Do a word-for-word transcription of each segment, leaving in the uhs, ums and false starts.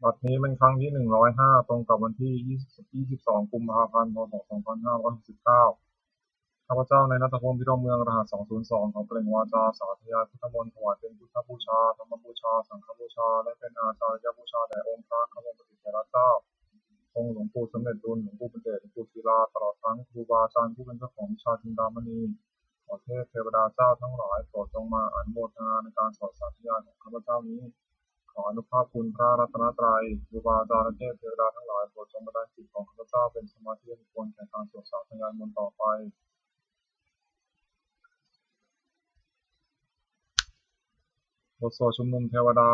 บัดนี้เป็นครั้งที่หนึ่งร้อยห้า ตรงกับวันที่ยี่สิบ ยี่สิบสอง กุมภาพันธ์ พ.ศ. สองพันห้าร้อยหกสิบเก้า ข้าพเจ้า นายณัฐพล พิรมเมือง รหัส สองศูนย์สอง ขอเปล่งวาจาสาธยายพุทธมนต์ ถวายเป็นพุทธบูชา ธรรมบูชา สังฆบูชา และเป็นอาจาริยบูชาแด่องค์พระควัมปติเถระเจ้า องค์หลวงปู่สำเร็จลุน หลวงปู่บุญเดช หลวงปู่ศิลา ตลอดทั้งครูบาอาจารย์ผู้เป็นเจ้าของวิชาจินดามณี ขอเทพเทวดาเจ้าทั้งหลายโปรดจงมาอนุโมทนาในการสวดสาธยายของข้าพเจ้านี้ ขออานุภาพคุณพระรัตนตรัย ครูบาอาจารย์และเทพเทวดาทั้งหลายโปรดจงบันดาลจิตของข้าพเจ้าเป็นสมาธิอันควรแก่การสวดสาธยายมนต์ต่อไป บทสวดชุมนุมเทวดา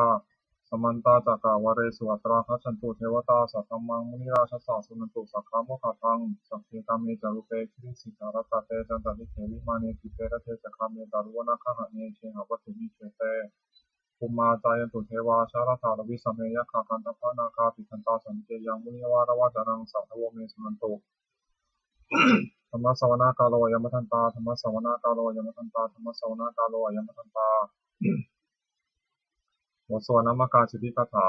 Samantā cakkavāḷesu atrāgacchantu devatā, saddhammaṃ munirājassa suṇantu saggamokkhadaṃ. Sagge kāme ca rūpe girisikharataṭe cantalikkhe vimāne, dīpe raṭṭhe ca gāme taruvanagahane gehavatthumhi khette, bhummā cāyantu devā jalathalavisame yakkhagandhabbanāgā, tiṭṭhantā santike yaṃ munivaravacanaṃ sādhavo me suṇantu. Dhammassavanakālo ayam bhadantā. Dhammassavanakālo ayam bhadantā. Dhammassavanakālo ayam bhadantā. บทสวดนมการสิทธิคาถา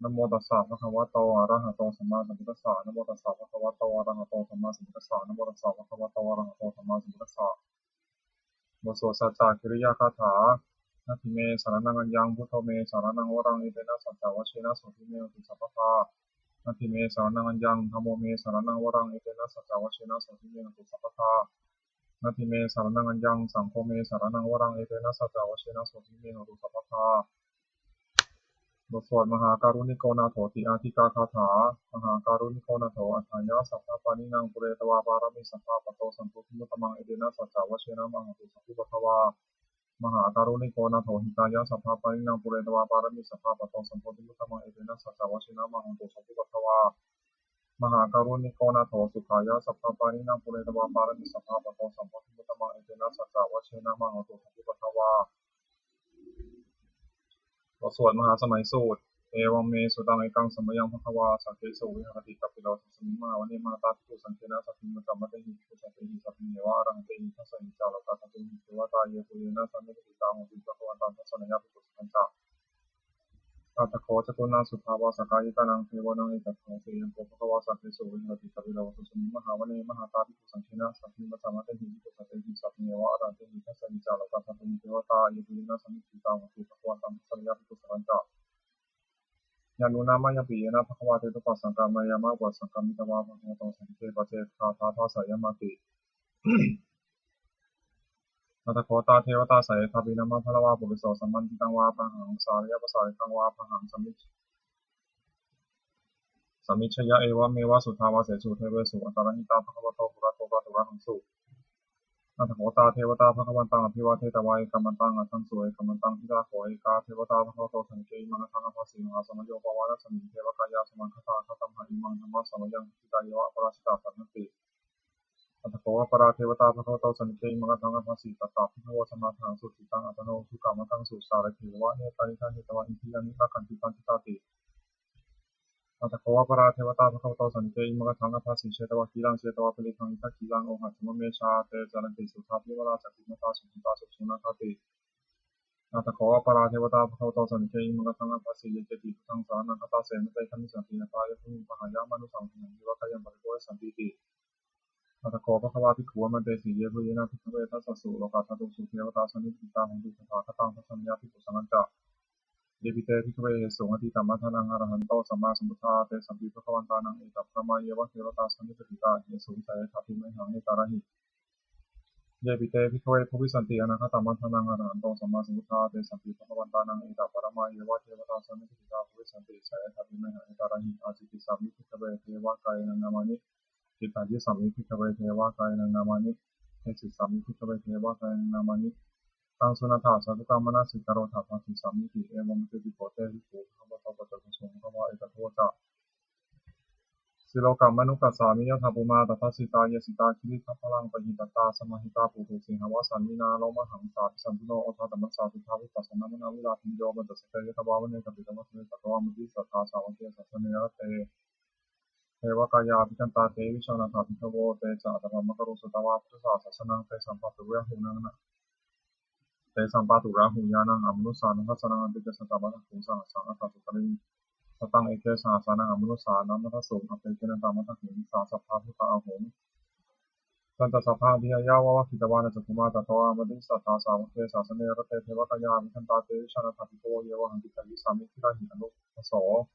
Namo tassa bhagavato arahato sammāsambuddhassa. Namo tassa bhagavato arahato sammāsambuddhassa. Namo tassa bhagavato arahato sammāsambuddhassa. บทสวดสัจจกิริยาคาถา Natthi me saraṇaṃ aññaṃ, buddho me saraṇaṃ varaṃ, etena saccavajjena sotthi me hotu sabbadā. Natthi me saraṇaṃ aññaṃ, dhammo me saraṇaṃ varaṃ, etena saccavajjena sotthi me hotu sabbadā. Natthi me saraṇaṃ aññaṃ, saṅgho me saraṇaṃ varaṃ, etena saccavajjena sotthi me hotu sabbadā. บทสวดมหาการุณิโกนาโถติอาทิกาคาถา Mahākāruṇiko nātho atthāya sabbapāṇinaṃ, pūretvā pāramī sabbā patto sambodhimuttamaṃ, etena saccavajjena mā hontu sabbupaddavā. Mahākāruṇiko nātho hitāya sabbapāṇinaṃ, pūretvā pāramī sabbā patto sambodhimuttamaṃ, etena saccavajjena mā hontu sabbupaddavā. Mahākāruṇiko nātho sukhāya sabbapāṇinaṃ, pūretvā pāramī sabbā patto sambodhimuttamaṃ, etena saccavajjena mā hontu sabbupaddavā. บทสวดมหาสมัยสูตร Evaṃ me sutaṃ. Ekaṃ samayaṃ bhagavā sakkesu viharati kapilavatthusmiṃ mahāvane mahatā bhikkhusaṅghena saddhiṃ pañcamattehi bhikkhusatehi sabbeheva arahantehi. Dasahi ca lokadhātūhi devatā yebhuyyena sannipatitā honti bhagavantaṃ dassanāya bhikkhusaṅghañca. Atha kho catunnaṃ suddhāvāsakāyikānaṃ devānaṃ etadahosi: Ayaṃ kho bhagavā sakkesu viharati kapilavatthusmiṃ mahāvane mahatā bhikkhusaṅghena saddhiṃ pañcamattehi bhikkhusatehi sabbeheva arahantehi. Dasahi ca lokadhātūhi devatā yebhuyyena sannipatitā honti bhagavantaṃ dassanāya bhikkhusaṅghañca. Yannūna mayampi yena bhagavā tenupasaṅkameyyāma, upasaṅkamitvā bhagavato santike paccekagāthā bhāseyyāmāti. Atha kho tā devatā seyyathāpi nāma balavā puriso sammiñjitaṃ vā bāhaṃ sāriraṃ pasāritaṃ vā bāhaṃ sammiñ- sammiñjeyya, evameva suddhāvāsesu devesu antarahitā bhagavato purato pāturahaṃsu. Atha kho tā devatā bhagavantaṃ abhivādetvā ekamantaṃ aṭṭhaṃsu. Ekamantaṃ ṭhitā kho ekā devatā bhagavato santike imaṃ gāthaṃ abhāsi: Mahāsamayo pavanasmiṃ, devakāyā samāgatā; āgatamha imaṃ dhammasamayaṃ, dakkhitāyeva aparājitasaṅghanti. Atha kho aparā devatā bhagavato santike imaṃ gāthaṃ abhāsi: Tatra bhikkhavo samādahaṃsu, cittaṃ attano ujukamakaṃsu; sārathīva nettāni gahetvā, indriyāni rakkhanti paṇḍitāti. Atha kho aparā devatā bhagavato santike imaṃ gāthaṃ abhāsi: Chetvā khīlaṃ chetvā palighaṃ, indakhīlaṃ ohaccamanejā; te caranti suddhā vimalā, cakkhumatā sudantā susunāgāti. Atha kho aparā devatā bhagavato santike imaṃ gāthaṃ abhāsi: Ye keci buddhaṃ saraṇaṃ gatāse, na te gamissanti apāyabhūmiṃ; pahāya mānusaṃ dehaṃ, devakāyaṃ paripūressantīti. Atha kho bhagavā bhikkhū āmantesi: Yebhuyyena bhikkhave dasasu lokadhātūsu devatā sannipatitā honti tathāgataṃ dassanāya bhikkhusaṅghañca. Yepi te bhikkhave ahesuṃ atītamaddhānaṃ arahanto sammāsambuddhā, tesampi bhagavantānaṃ etaparamāyeva devatā sannipatitā ahesuṃ, seyyathāpi mayhaṃ etarahi. Yepi te bhikkhave bhavissanti anāgatamaddhānaṃ arahanto sammāsambuddhā, tesampi bhagavantānaṃ etaparamāyeva devatā sannipatitā bhavissanti, seyyathāpi mayhaṃ etarahi. Ācikkhissāmi bhikkhave devakāyānaṃ nāmāni. Kittayissāmi bhikkhave devakāyānaṃ nāmāni. Desissāmi bhikkhave devakāyānaṃ nāmāni. Taṃ suṇātha sādhukaṃ manasikarotha bhāsissāmīti. Evaṃ bhanteti kho te bhikkhū bhagavato paccassosuṃ. Bhagavā etadavoca: Silokamanukassāmi, yattha bhummā tadassitā; ye sitā girigabbharaṃ, pahitattā samāhitā. Puthū sīhāva sallīnā, lomahaṃsābhisambhuno; odātamanasā suddhā, vippasannamanāvilā. Bhiyyo pañcasate ñatvā, vane kāpilavatthave; tato āmantayi satthā, sāvake sāsane rate. Devakāyā abhikkantā, te vijānātha bhikkhavo; te ca ātappamakaruṃ, sutvā buddhassa sāsanaṃ. Tesampāturahu ñāṇaṃ, tesampāturahu ñāṇaṃ, amanussāna dassanaṃ; abhiññāya tathāgato, sāvakaṃ ātappamakaruṃ. sataṃ eke sahassānaṃ amanussānamaddasuṃ, appeke satamaddakkhuṃ disā sabbā phuṭā ahuṃ. Tañca sabbaṃ abhiññāya vavakkhitvāna cakkhumā, tato āmantayi satthā sāvake sāsane rate. Devakāyā abhikkantā, te vijānātha bhikkhavo, ye vohaṃ kittayissāmi, girāhi anupubbaso.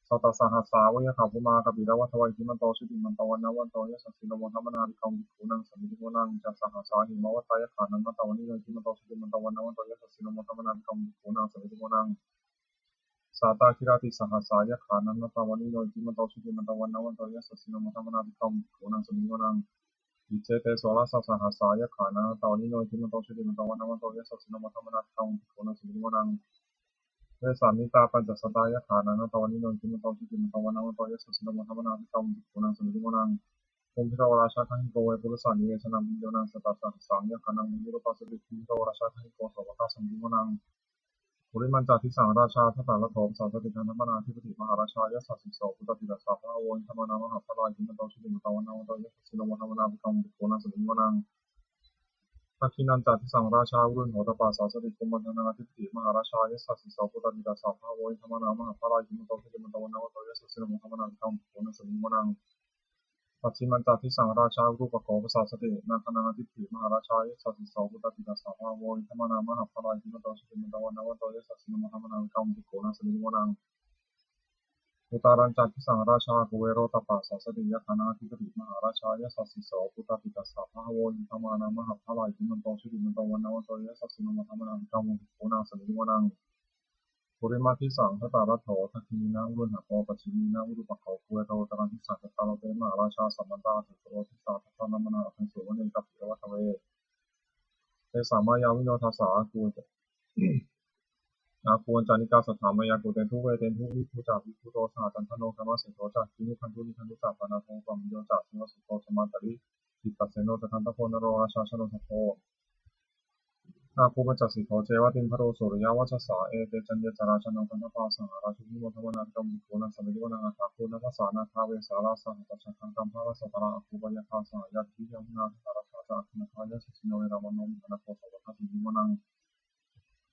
Sattasahassā va yakkhā, bhummā kāpilavatthavā, iddhimanto jutimanto, vaṇṇavanto yasassino, modamānā abhikkāmuṃ, bhikkhūnaṃ samitiṃ vanaṃ. Chasahassā hemavatā, yakkhānaṃ nānattavaṇṇino, iddhimanto jutimanto, vaṇṇavanto yasassino, modamānā abhikkāmuṃ, bhikkhūnaṃ samitiṃ vanaṃ. Sātāgirā tisahassā, yakkhānaṃ nānattavaṇṇino, iddhimanto jutimanto, vaṇṇavanto yasassino, modamānā abhikkāmuṃ, bhikkhūnaṃ samitiṃ vanaṃ. Iccete soḷasasahassā, yakkhānaṃ nānattavaṇṇino, iddhimanto jutimanto, vaṇṇavanto yasassino, modamānā abhikkāmuṃ, bhikkhūnaṃ samitiṃ vanaṃ. Vessāmittā pañcasatā, yakkhānaṃ nānattavaṇṇino, iddhimanto jutimanto, vaṇṇavanto yasassino, modamānā abhikkāmuṃ, bhikkhūnaṃ samitiṃ vanaṃ. Kumbhīro rājagahiko vepullassa, nivesanaṃ bhiyyo naṃ satasahassaṃ, yakkhānaṃ payirupāsati, kumbhīro rājagahiko sopāga samitiṃ vanaṃ. Purimañca disaṃ rājā dhataraṭṭho pasāsati, gandhabbānaṃ adhipati mahārājā yasassi so. Puttāpi tassa bahavo indanāmā mahabbalā, iddhimanto jutimanto, vaṇṇavanto yasassino, modamānā abhikkāmuṃ, bhikkhūnaṃ samitiṃ vanaṃ. Dakkhiṇañca disaṃ rājā virūḷho tappasāsati, kumbhaṇḍānaṃ adhipati mahārājā yasassi so. Puttāpi tassa bahavo indanāmā mahabbalā, iddhimanto jutimanto, vaṇṇavanto yasassino, modamānā abhikkāmuṃ, bhikkhūnaṃ samitiṃ vanaṃ. Pacchimañca disaṃ rājā virūpakkho pasāsati, nāgānaṃ adhipati mahārājā yasassi so. Puttāpi tassa bahavo indanāmā mahabbalā, iddhimanto jutimanto, vaṇṇavanto yasassino, modamānā abhikkāmuṃ, bhikkhūnaṃ samitiṃ vanaṃ. Uttarañca disaṃ rājā kuvero tappasāsati, yakkhānaṃ adhipati mahārājā yasassi so. Puttāpi tassa bahavo indanāmā mahabbalā, iddhimanto jutimanto, vaṇṇavanto yasassino, modamānā abhikkāmuṃ, bhikkhūnaṃ samitiṃ vanaṃ. Purimaṃ disaṃ dhataraṭṭho, dakkhiṇena virūḷhako, pacchimena virūpakkho, kuvero uttaraṃ disaṃ. Cattāro te mahārājā samantā caturo disā, daddallamānā aṭṭhaṃsu vane kāpilavatthave. Kesā māyāvino dāsā āgū vañcanikā saṭhā, māyā kuṭeṇḍu veṭeṇḍu viṭū ca viṭuṭo saha, candano kāmaseṭṭho ca kinnughaṇḍu nighaṇḍu ca, panādo opamañño ca devasūto ca mātali, cittaseno ca gandhabbo naḷo rājā janosabho. Nāgo pañcasikho ceva timbarū suriyavaccasā, ete caññe ca rājāno gandhabbā saha rājubhi, modamānā abhikkāmuṃ, bhikkhūnaṃ samitiṃ vanaṃ. Athāgū nābhasā nāgā vesālā saha tacchakā, kambalassatarā āgū pāyāgā saha ñātibhi, yāmunā dhataraṭṭhā ca āgū nāgā yasassino, erāvaṇo mahānāgo sopāga samitiṃ vanaṃ.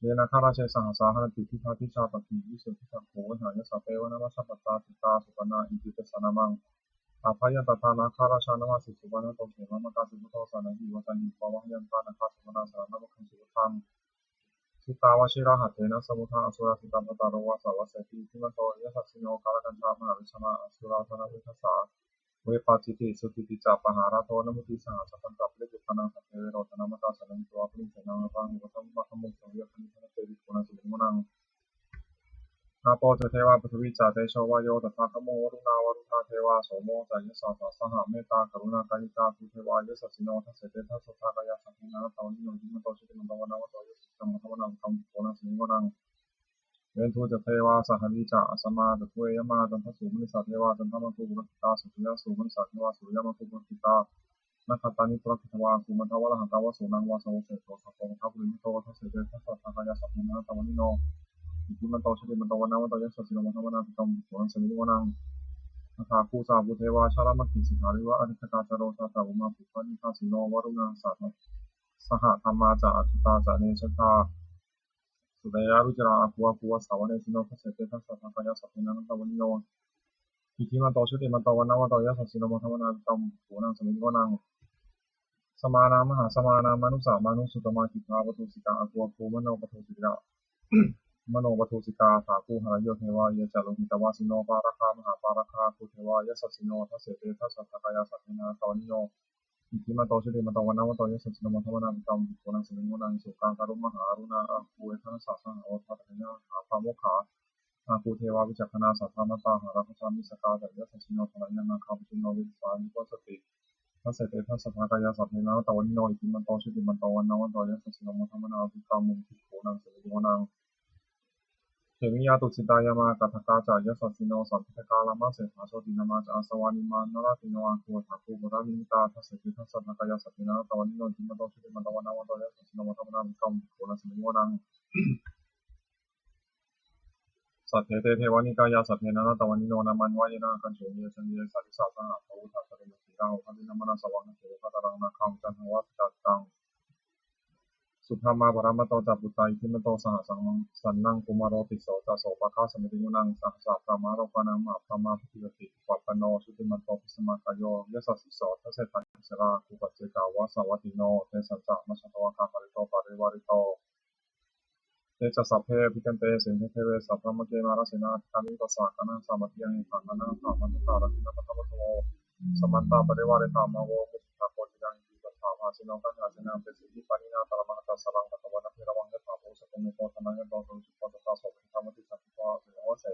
Ye nāgarāje sahasā haranti dibbā dijā pakkhi visuddhacakkhū, vehāyasā te vanamajjhapattā citrā supaṇṇā iti tesa nāmaṃ. Abhayantadā nāgarājānamāsi, supaṇṇato khemamakāsi buddho, sānāthipavācāhi upavhayantā nāgā supaṇṇā saraṇamakaṃsu buddhaṃ. Jitā vajirahatthena samuddaṃ asurā sitā, bhātaro vāsavassete iddhimanto yasassino, kālakañjā mahābhismā asurā dānaveghasā, vepacitti sucitti ca pahārādo namucī saha, satañca baliputtānaṃ sabbe verocanāmatā, sannayhitvā baliṃ senaṃ rāhubhaddamupāgamuṃ, sambhāvetvāna baliṃ senaṃ rāhubhaddamupāgamuṃ, sannayhitvāna baliṃ senaṃ rāhubhaddamupāgamuṃ, sannayhitvāna baliṃ senaṃ rāhubhaddamupāgamuṃ. Āpo ca devā paṭhavī ca tejo vāyo tadāgamuṃ, varuṇā vāruṇā devā somo ca yasasā saha, mettākaruṇākāyikā āgū devā yasassino, dasete dasadhā kāyā sabbe nānattavaṇṇino, iddhimanto jutimanto, vaṇṇavanto yasassino, modamānā abhikkāmuṃ, bhikkhūnaṃ samitiṃ vanaṃ. Veṇḍū ca devā sahalī ca asamā ca duve yamā, candassūpanisā devā candamāgū purakkhitā, suriyassūpanisā devā suriyamāgū purakkhitā, nakkhattāni purakkhitvā āgū mandavalāhakā, vasūnaṃ vāsavo seṭṭho sakkopāga purindado, dasete dasadhā kāyā sabbe nānattavaṇṇino, iddhimanto jutimanto, vaṇṇavanto yasassino, modamānā abhikkāmuṃ, bhikkhūnaṃ samitiṃ vanaṃ. Athāgū sahabhū devā jalamaggisikhāriva, ariṭṭhakā ca rojā ca ummāpupphanibhāsino, varuṇā sahadhammā ca accutā ca anejakā, sūleyyarucirā āgū āgū vāsavanesino, dasete dasadhā kāyā sabbe nānattavaṇṇino, iddhimanto jutimanto, vaṇṇavanto yasassino, modamānā abhikkāmuṃ, bhikkhūnaṃ samitiṃ vanaṃ. Samānā mahāsamānā mānusā mānusuttamā, khiḍḍāpadūsikā āgū āgū manopadūsikā, manopadūsikā. Athāgū harayo devā ye ca lohitavāsino, pāragā mahāpāragā āgū devā yasassino, dasete dasadhā kāyā sabbe nānattavaṇṇino, iddhimanto jutimanto, vaṇṇavanto yasassino, modamānā abhikkāmuṃ, bhikkhūnaṃ samitiṃ vanaṃ. Sukkā karumhā aruṇā āgū veghanasā saha, odātagayhā mahāpāmokkhā āgū devā vicakkhaṇā, sadāmattā hāragajā missakā ca yasassino, thanayaṃ nāgā pajjunno ye disā abhivassati, dasete dasadhā kāyā sabbe nānattavaṇṇino, iddhimanto jutimanto, vaṇṇavanto yasassino, modamānā abhikkāmuṃ, bhikkhūnaṃ samitiṃ vanaṃ. Khemiyā tusitā yāmā kaṭṭhakā ca yasassino, sāvakā lāmaseṭṭhā jotināmā ca āsavā, nimmānaratino āgū athāgū paranimmitā, dasete dasadhā kāyā sabbe nānattavaṇṇino, iddhimanto jutimanto, vaṇṇavanto yasassino, modamānā abhikkāmuṃ, bhikkhūnaṃ samitiṃ vanaṃ. Saṭṭhete devanikāyā sabbe nānattavaṇṇino, nāmanvayena āgañchuṃ ye caññe sadisā saha, pavutthajātimakkhīlaṃ oghatiṇṇamanāsavaṃ, dakkhemoghataraṃ nāgaṃ candaṃva supaṇṇaṃ. Subrahmā paramatto ca puttā iddhimato saha, sanaṅkumāro tisso ca sopāga samitiṃ vanaṃ. Sahassabrahmalokānaṃ mahābrahmābhitiṭṭhati, upapanno jutimanto bhismākāyo yasassi so. Dasettha issarā āgū paccekavasavattino, tesañca majjhato āgā pālito parivārito. Te ca sabbe abhikkante sinde deve sabrahmake, mārasenā abhikkāmi vippassā. Kaṇhassa mandiyaṃ ekaṃ kaṇhattha bandhatha, rāgena bandhamatthu vo. Samantā parivāretha mā vo muñcittha koci naṃ. Iti tattha mahāseno kaṇhassa senapati, siddhiṃ pāṇinā talamāhacca, saraṃ katvāna bheravaṃ. Yathā pāvussako megho thanayanto savijjuko, tadā so paccudāvatti saṅkuddho asayaṃvase.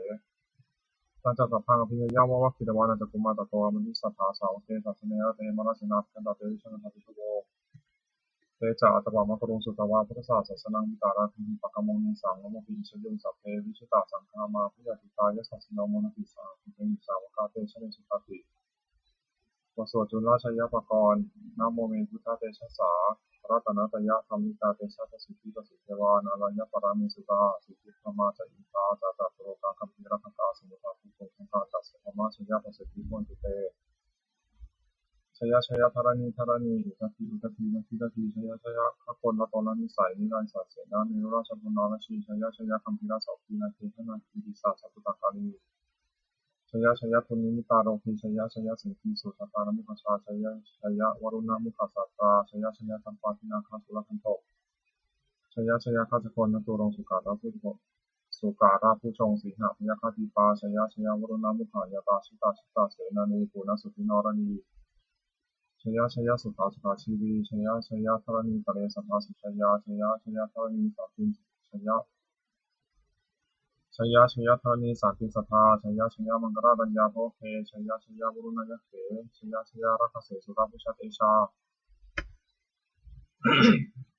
Tañca sabbaṃ abhiññāya vavakkhitvāna cakkhumā, tato āmantayi satthā sāvake sāsane rate. Mārasenā abhikkantā te vijānātha bhikkhavo. Te ca ātappamakaruṃ sutvā buddhassa sāsanaṃ, vītarāgehi pakkāmuṃ nesaṃ lomampi iñjayuṃ. Sabbe vijitasaṅgāmā bhayātītā yasassino, modanti saha bhūtehi sāvakā te janesutāti. บทสวดจุลชัยปกรณ์ Namo me buddhatejasā ratanattayadhammikā, tejasā siddhidaso devā nārāyaparamesurā, siddhibrahmā ca indā ca catulokā gambhīrakkhakā, samuddā bhūtuṃ saha tassa brahmajayya passaddhi bhavantu te. Jaya jaya dharaṇi dharaṇī udadhi udadhī nadi nadī, jaya jaya gaganalatanalanisai niraisasenā merurājabalanarajī, jaya jaya gambhīrasaugī nāgī nāgabhītisajambudākārī, jaya jaya dunnimittarogī, jaya jaya siddhisundaradhammikajā, jaya jaya varuṇṇamukhasātrā, jaya jaya campādināgasuragandhakā, jaya jaya gajagonnaturaṅga sukarabhujaṅga sīhabyagghadīpā, jaya jaya varuṇṇamukhayātrā jita jita senārī punasuddhinaradī, jaya jaya sukhā sukhā jīvī, jaya jaya dharaṇītale sadā sujayā, jaya jaya dharaṇī santin jaya, jaya jaya dharaṇī santin sadā, jaya jaya maṅkararāññā bhavagge, jaya jaya varuṇṇayakkhe, jaya jaya rakkhase surabhujatejā,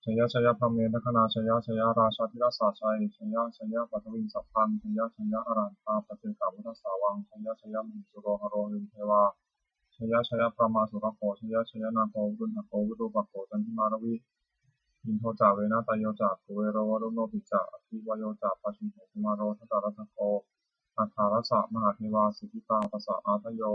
jaya jaya brahmmendagaṇā, jaya jaya rājādhirājasājjaya, jaya jaya paṭhaviṃ sabbaṃ, jaya jaya arahantā paccekabuddhasāvaṃ, jaya jaya mahesuro haro harindevā, jaya jaya brahmā surakkho, jaya jaya nāgo varuṇṇako virūpakkho candimā ravi, indo ca venateyyo ca kuvero varuṇopi ca, aggi vāyo ca pājuṇho kumāro dhataraṭṭhako, aṭṭhārasa mahādevā siddhitāpasa-ādayo,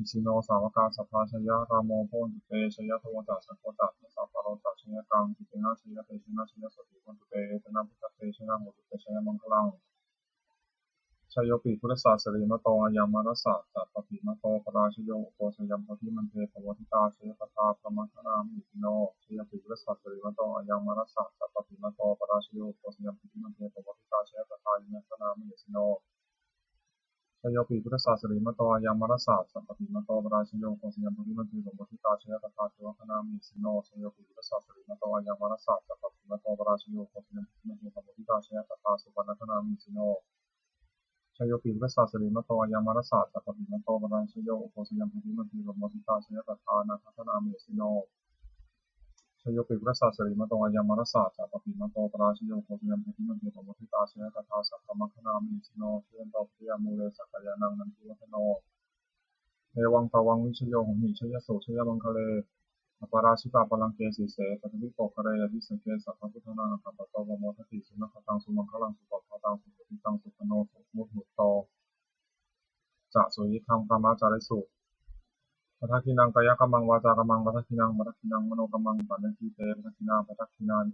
isino sāvakā sabbe jaya rāmo bhavantu te, jaya dhammo ca saṅgho ca dasapālo ca jayakaṃ, etena jayatejena jayasotthi bhavantu te, etena buddhatejena hotu te jayamaṅgalaṃ. Jayopi buddhassa sirīmato ayaṃ mārassa ca pāpimato parājayo, ugghosayaṃ bodhimaṇḍe pamoditā, jaya tadā brahmagaṇā mahesino. Jayopi buddhassa sirīmato ayaṃ mārassa ca pāpimato parājayo, ugghosayaṃ bodhimaṇḍe pamoditā, jaya tadā yāmagaṇā mahesino. Jayopi buddhassa sirīmato ayaṃ mārassa ca pāpimato parājayo, ugghosayaṃ bodhimaṇḍe pamoditā, jaya tadā devagaṇā mahesino. Jayopi buddhassa sirīmato ayaṃ mārassa ca pāpimato parājayo, ugghosayaṃ bodhimaṇḍe pamoditā, jaya tadā supaṇṇagaṇā mahesino. Jayopi buddhassa sirīmato ayaṃ mārassa ca pāpimato parājayo, ugghosayaṃ bodhimaṇḍe pamoditā, jaya tadā nāgagaṇā mahesino. Jayopi buddhassa sirīmato ayaṃ mārassa ca pāpimato parājayo, ugghosayaṃ bodhimaṇḍe pamoditā, jaya tadā sabrahmagaṇā mahesino. Jayanto bodhiyā mūle sakyānaṃ nandivaḍḍhano, evaṃ tvaṃ vijayo hohi jayassu jayamaṅgale. Aparājitapallaṅke sīse paṭhavipokkhare, abhiseke sabbabuddhānaṃ aggappatto pamodati. Sunakkhattaṃ sumaṅgalaṃ supabhātaṃ suhuṭṭhitaṃ, sukhaṇo sumuhutto ca suyiṭṭhaṃ brahmacārisu. Padakkhiṇaṃ kāyakammaṃ vācākammaṃ padakkhiṇaṃ, padakkhiṇaṃ manokammaṃ paṇidhī te padakkhiṇā, padakkhiṇāni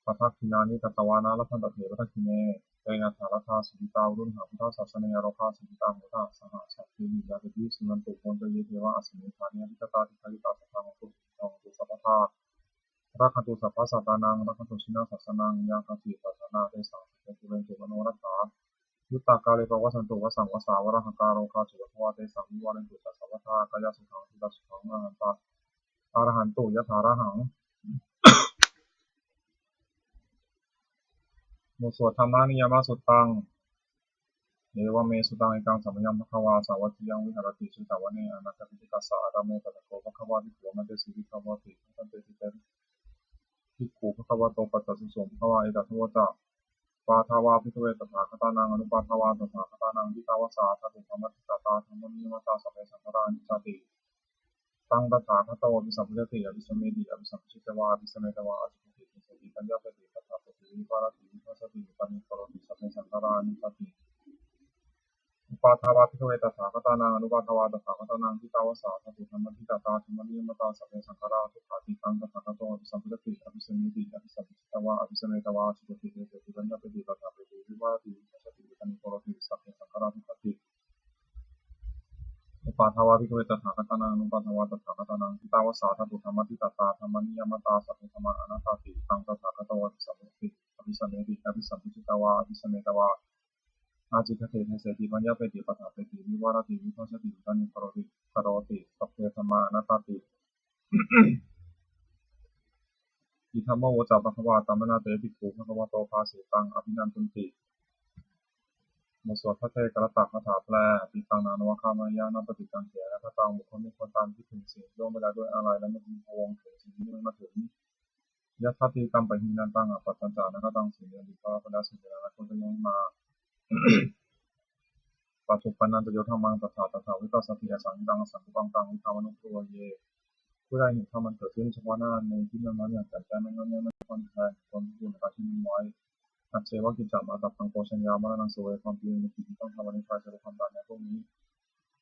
padakkhiṇāni katvāna labhantatthe padakkhiṇe. Te atthaladdhā sukhitā varuṇhā buddhasāsane, arogā sukhitā hotha saha sabbehi ñātibhi. Suṇantu bhonto ye devā asmiṃ ṭhāne adhigatā, dīghāyukā sadā hontu, sukhitā hontu sabbadā, rakkhantu sabbasattānaṃ rakkhantu jinasāsanaṃ, yā kāci patthanā tesaṃ sabbītiyo vivajjantu manorathā, yuttakāle pavassantu vassaṃ vassā valāhakā, rogā cupaddavā tesaṃ nivārentu ca sabbadā, kāyāsukhaṃ cittisukhaṃ arahantu yathārahaṃ. บทสวด Dhammaniyāmasuttaṃ. Evaṃ me sutaṃ. Ekaṃ samayaṃ bhagavā sāvatthiyaṃ viharati jetavane anāthapiṇḍikassa ārāme. Tatra kho bhagavā bhikkhū āmantesi bhikkhavoti. Bhadanteti te bhikkhū bhagavato paccassosuṃ. Bhagavā etadavoca. Uppādā vā bhikkhave tathāgatānaṃ anuppādā vā tathāgatānaṃ, ṭhitā va sā ādā tathāgatā, dhammaniyāmatā sabbe saṅkhārā aniccāti. Taṃ tathāgato abhisambujjhati abhisameti, abhisambujjhitvā abhisametvā ācikkhati deseti paññapeti paṭṭhapeti vivarati vibhajati uttānīkaroti sabbe saṅkhārā aniccāti. Uppādā vā bhikkhave tathāgatānaṃ anuppādā vā tathāgatānaṃ, ṭhitā va sā dhātu dhammaṭṭhitatā dhammaniyāmatā, sabbe saṅkhārā dukkhāti. Taṃ tathāgato abhisambujjhati abhisameti, abhisambujjhitvā abhisametvā ācikkhati deseti paññapeti paṭṭhapeti vivarati vibhajati uttānīkaroti, sabbe saṅkhārā dukkhāti. Uppādā vā bhikkhave tathāgatānaṃ anuppādā vā tathāgatānaṃ, ṭhitā va sā dhātu dhammaṭṭhitatā dhammaniyāmatā, sabbe dhammā anattāti. Taṃ tathāgato abhisambujjhati abhisameti, abhisambujjhitvā abhisametvā ācikkhati deseti paññapeti paṭṭhapeti vivarati vibhajati uttānīkaroti, karoti, sabbe dhammā anattāti. Idamavoca bhagavā. Attamanā te bhikkhū bhagavato bhāsitaṃ abhinandunti. บทสวดภัทเทกรัตตคาถาแปล Atītaṃ nānvāgameyya nappaṭikaṅkhe, anāgataṃ buddho me bhavaṃ taṃ viddhūsi. ล่วงไปแล้วด้วยอาลัย และไม่พึงพะวงถึงสิ่งที่ยังไม่มาถึง Yadatītampahīnantaṃ appattañca anāgataṃ, seyyathīdha pāpūrena sītena rāgena dukkhena yāgena. Paccuppannañca yo dhammaṃ tattha tattha vipassati, asaṃhiraṃ asaṅkuppaṃ taṃ viddhā manubrūhaye. ผู้ใดเห็นธรรมอันเกิดขึ้นเฉพาะหน้าในที่นั้นๆ อย่างแจ่มแจ้ง ไม่ง่อนแง่น ไม่คลอนแคลน ตนผู้อื่นอาจเช่นนั้นไว้ Ajjeva kiccamātappaṃ ko jaññā maraṇaṃ suve. ความจริงเป็นกิจที่ต้องทำ อันนี้ใครจะรู้ความตายแม้พรุ่งนี้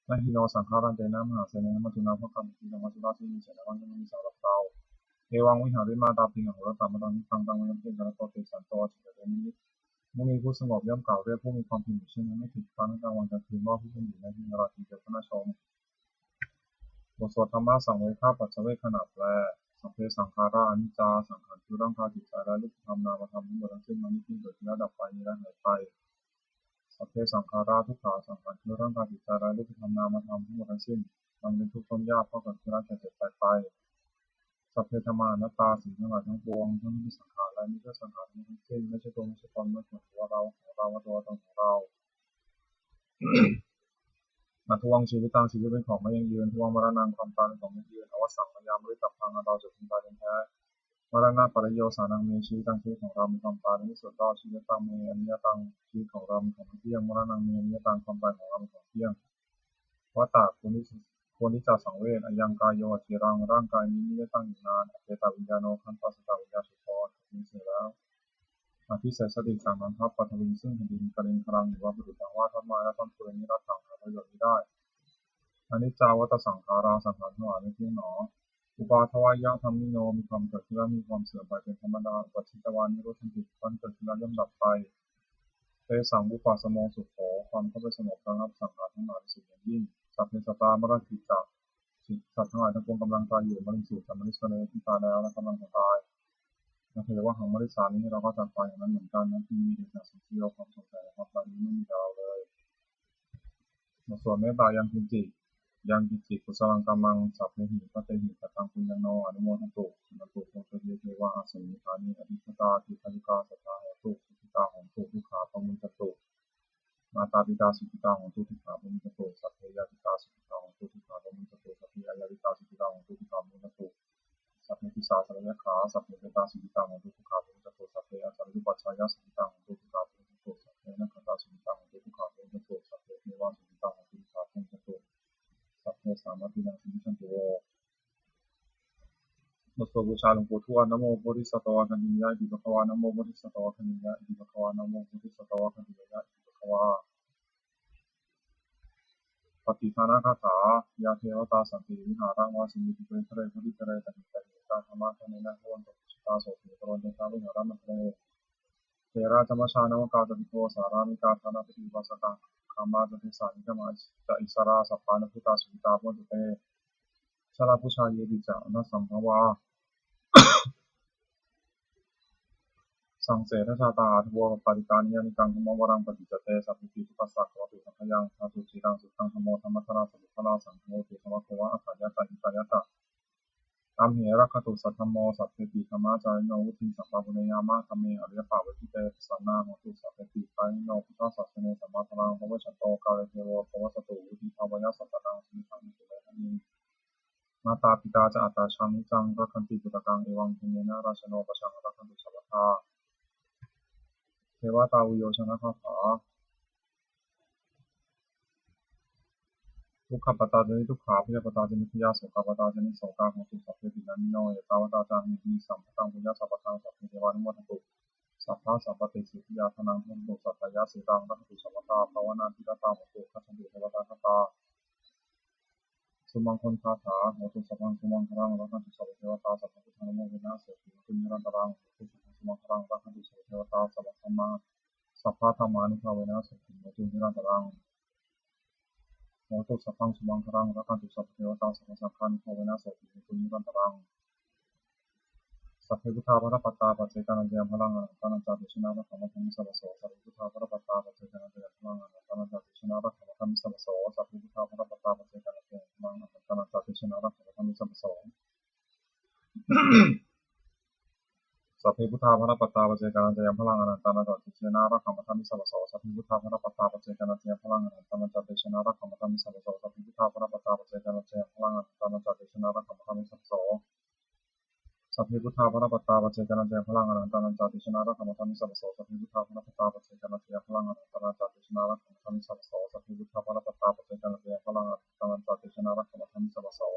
Na hi no saṅgarantena mahāsenena maccunā bhaddamati. สังหารสุราชนมีเสนาว่าย่อมไม่มีสำหรับเรา Evaṃ vihārimātāpiṃ ahorattamatanditaṃ, taṃ ve bhaddekarattoti santo ācikkhate muni. มุนีผู้สงบย่อมกล่าวเรียกผู้มีความเพียรอยู่เช่นนั้น ไม่ผิดพลาดทั้งกลางวันกลางคืน ว่าผู้เป็นอยู่ในที่นั้นราตรีเดียวก็น่าชม บทสวดธรรมสังเวคปัจจเวกขณะแปล Sabbe saṅkhārā aniccā. สังขารคือร่างกายจิตใจและรูปธรรมนามธรรมทั้งหมดทั้งสิ้น มันไม่เที่ยง เกิดขึ้นแล้วดับไป มีและหายไป Sabbe saṅkhārā dukkhā. สังขารคือร่างกายจิตใจและรูปธรรมนามธรรมทั้งหมดทั้งสิ้น มันเป็นทุกข์ทนยาก เพราะเกิดขึ้นแล้วแก่เจ็บตายไป Sabbe dhammā anattā. สิ่งทั้งหลายทั้งปวง ทั้งที่เป็นสังขารและมิใช่สังขารทั้งหมดทั้งสิ้น ไม่ใช่ตัว ไม่ใช่ตน ไม่ควรถือว่าเรา ของเรา ว่าตัวตนของเรา Addhuvaṃ jīvitaṃ. ชีวิตเป็นของไม่ยั่งยืน Dhuvaṃ maraṇaṃ. ความตายเป็นของยั่งยืน Avassaṃ mayā maritabbaṃ. อันเราจะพึงตายเป็นแท้ Maraṇapariyosānaṃ me jīvitaṃ. ชีวิตของเรามีความตายเป็นที่สุดรอบ Jīvitaṃ me aniyataṃ. ชีวิตของเรามีของไม่เที่ยง Maraṇaṃ me aniyataṃ. ความตายของเรามีของเที่ยง Vata. ควรที่จะสังเวช Ayaṃ kāyo aciraṃ. ร่างกายนี้มิได้ตั้งอยู่นาน Apetaviññāṇo. ครั้นปราศจากวิญญาณ Chuḍḍho. อันเขาสูญเสียแล้ว Adhisessati. จักนอนทับ Paṭhaviṃ. ซึ่งแผ่นดิน Kaliṅgaraṃ. Iva. ประดุจดังว่า ท่อนไม้และท่อนฟืน Niratthaṃ. หาประโยชน์มิได้ Aniccā vata saṅkhārā. สังขารทั้งหลายไม่เที่ยงหนอ Uppādavayadhammino. มีความเกิดขึ้นและมีความเสื่อมไปเป็นธรรมดา Uppajjitvā nirujjhanti. ครั้นเกิดขึ้นแล้วย่อมดับไป Tesaṃ vūpasamo sukho. ความเข้าไปสงบระงับสังขารทั้งหลายเป็นสุขอย่างยิ่ง Sabbe sattā maranti ca. สัตว์ทั้งหลายทั้งปวงกำลังตายอยู่ Mariṃsu ca marissare. ที่ตายแล้วและกำลังจะตาย Tathevāhaṃ marissāmi. เราก็จักตายอย่างนั้นเหมือนกัน Natthi me ettha saṃsayo. ความสงสัยในความตายนี้ไม่มีแก่เราเลย บทสวดเมตตายังกิญจิ Yaṃ kiñci kusalaṃ kammaṃ sabbehi katehi kataṃ puññaṃ no anumodantu, suṇantu bhonto ye devā asmiṃ ṭhāne adhigatā dīghāyukā sadā hontu, sukhitā hontu, dukkhā pamuñcantu. Mātāpitā sukhitā hontu, dukkhā pamuñcantu. Sabbe ñātikā sukhitā hontu, dukkhā pamuñcantu. Sabbe aññātikā sukhitā hontu, dukkhā pamuñcantu. Sabbe pisācakkhayā sabbe petā sukhitā hontu, dukkhā pamuñcantu. Sabbe ācariyupajjhāyā sukhitā hontu, dukkhā pamuñcantu. Sabbe nakkhattā sukhitā hontu, dukkhā pamuñcantu. Sabbe devā sukhitā hontu, dukkhā pamuñcantu. Sabbasampattīnaṃ samijjhantu vo. บทสวดบูชาหลวงปู่ทวด Namo bodhisatto āgantiññā iti bhagavā. Namo bodhisatto āgantiññā iti bhagavā. Namo bodhisatto āgantiññāya iti bhagavā. Pattidānagāthā. Yā devatā santi vihāravāsinī dīpe ghare padīpare tahiṃ tahiṃ, tā dhammadānena bhavantu pūjitā sotthiṃ karontedha vihāramaṇḍale. Therā ca majjhā navakā ca bhikkhavo sārāmikā dānapatī upāsakā, gāmā ca desā nigamā ca issarā, sappāṇabhūtā sukhitā bhavantu te. Jalābujā yepi ca aṇḍasambhavā, saṃsedajātā athavopapātikā, niyyānikaṃ dhammavaraṃ paṭicca te, sabbepi dukkhassa karontu saṅkhayaṃ. Ṭhātu ciraṃ suttaṃ dhammo dhammaddharā ca puggalā, saṅgho hotu samaggo va atthāya ca hitāya ca. Amhe rakkhatu saddhammo, sabbepi dhammacārino, vuḍḍhiṃ sampāpuṇeyyāma, dhamme ariyappavedite. Pasannā hontu sabbepi, pāṇino buddhasāsane, sammā dhāraṃ pavecchanto, kāle devo pavassatu, vuḍḍhibhāvāya sattānaṃ, samiddhaṃ netu medaniṃ. Mātā pitā ca atrajaṃ, niccaṃ rakkhanti puttakaṃ, evaṃ dhammena rājāno, pajaṃ rakkhantu sabbadā. Devatāuyyojanagāthā. Dukkhappattā ca niddukkhā, bhayappattā ca nibbhayā, sokappattā ca nissokā, hontu sabbepi pāṇino. Ettāvatā ca amhehi, sambhataṃ puññasampadaṃ, sabbe devānumodantu, sabbasampattisiddhiyā. Dhanaṃ dharantu saddhāya, sīlaṃ rakkhantu sabbadā, bhāvanābhiratā hontu, gacchantu sumaṅgalagāthā. Hotu sabbaṃ sumaṅgalaṃ, rakkhantu sabbadevatā, sabbabuddhānubhāvena sotthī hontu nirantaraṃ. Hotu sabbaṃ sumaṅgalaṃ, rakkhantu sabbadevatā, sabbadhamma sabbadhammānubhāvena sotthī hontu nirantaraṃ. Hotu sabbaṃ sumaṅgalaṃ, rakkhantu sabbadevatā, sabbasaṅghānubhāvena sotthī hontu nirantaraṃ. Sabbe buddhā balappattā, paccekānañca yaṃ balaṃ, arahantānañca tejena, rakkhaṃ bandhāmi sabbaso. Sabbe buddhā balappattā, paccekānañca yaṃ balaṃ, arahantānañca tejena, rakkhaṃ bandhāmi sabbaso. Sabbe buddhā balappattā, paccekānañca yaṃ balaṃ, arahantānañca tejena, rakkhaṃ bandhāmi sabbaso. Sabbe buddhā balappattā, paccekānañca yaṃ balaṃ, arahantānañca tejena, rakkhaṃ bandhāmi sabbaso. Sabbe buddhā balappattā, paccekānañca yaṃ balaṃ, arahantānañca tejena, rakkhaṃ bandhāmi sabbaso. Sabbe buddhā balappattā, paccekānañca yaṃ balaṃ, arahantānañca tejena, rakkhaṃ bandhāmi sabbaso. Sabbe buddhā balappattā, paccekānañca yaṃ balaṃ, arahantānañca tejena, rakkhaṃ bandhāmi sabbaso. Sabbe buddhā balappattā, paccekānañca yaṃ balaṃ, arahantānañca tejena, rakkhaṃ bandhāmi sabbaso. Sabbe buddhā balappattā, paccekānañca yaṃ balaṃ, arahantānañca tejena, rakkhaṃ bandhāmi sabbaso.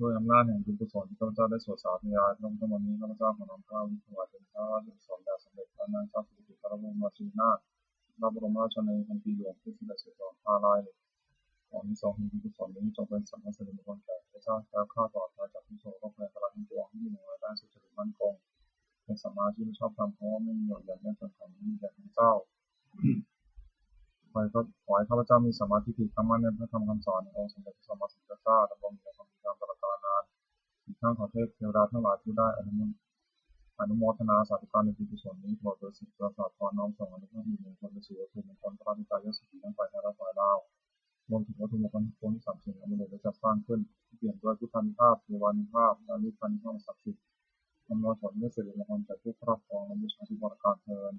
ด้วยอำนาจแห่งบุญกุศลที่ข้าพเจ้าได้สวดสาธยายพระพุทธมนต์นี้ ข้าพเจ้าขอน้อมเกล้าถวายเป็นพระราชกุศลแด่สมเด็จพระนางเจ้าสิริกิติ์ พระบรมราชินีนาถ พระบรมราชชนนีพันปีหลวง ผู้เสด็จสู่สวรรคาลัย ขออานิสงส์แห่งบุญกุศลนี้จงเป็นสัพพะสิริมงคลแก่ข้าพเจ้า แคล้วคลาดปลอดภัยจากทุกข์โศกโรคภัยอันตรายทั้งปวง ให้มีหนึ่งรายได้สุจริตมั่นคง เป็นสัมมาอาชีพที่ชอบธรรม เพราะว่าไม่มีหย่อนหย่อนแย่งส่วนแบ่ง ไม่มีแก่ข้าพเจ้า ขอให้ข้า ขอให้ข้าพเจ้ามีสัมมาทิฏฐิ ตั้งมั่นในพระธรรมคำสอนขององค์สมเด็จพระสัมมาสัมพุทธเจ้า ดำรงอยู่ในความดีงามตลอดกาลนาน อีกทั้งขอเทพเทวดาทั้งหลายผู้ได้อนุโม อนุโมทนาสาธุการในบุญกุศลนี้ โปรดประสิทธิ์ประสาทพร น้อมส่งอานุภาพมงคลไปสู่วัตถุมงคลพระปิดตายอดเศรษฐีทั้งฝ่ายไทยและฝ่ายลาว รวมถึงวัตถุมงคลทั้งปวงที่สามสิ่งอันบุญได้จัดสร้างขึ้น ที่เปี่ยมด้วยพุทธานุภาพ เทวานุภาพ และฤทธานุภาพศักดิ์สิทธิ์ อำนวยผลให้สิริมงคลแก่ผู้ครอบครองและบูชาทุกประการเทอญ